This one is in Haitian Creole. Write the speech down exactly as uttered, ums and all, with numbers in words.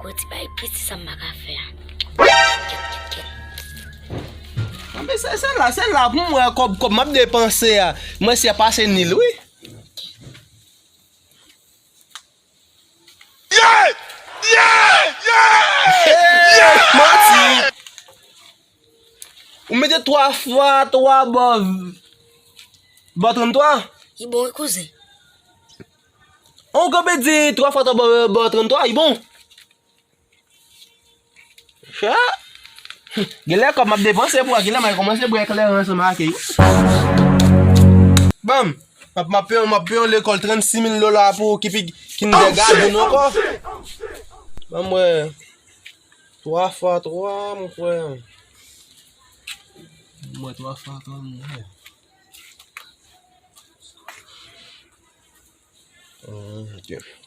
Yon ti bagay piti sa m pa ka fè a. Kèt, kèt, kèt, kèt. Anben, se, se la, se la pou m wè kòb, kòb m ap depanse a. Mwen si a pase nil, wi. Yeah! Yeah! Yeah! Hey, yeah! Manti! Ou mete twa fwa twa bò, bò tranntwa? Li bon, wi, kouzen. Ou kanpe di twa fwa twa bò, bò tranntwa, li bon? Chè! Genlè kòb m ap depanse pou a, genlè m al kòmanse bwè kleren ansanm ak li. Ban m, m ap, m ap peye, m ap peye yon lekòl trannsis mil dola pou ki pi, kindergarten ankò. Ban m wè. Twa fwa twa, m kwè. M wè twa fwa twa, m wè. Hmm, ok.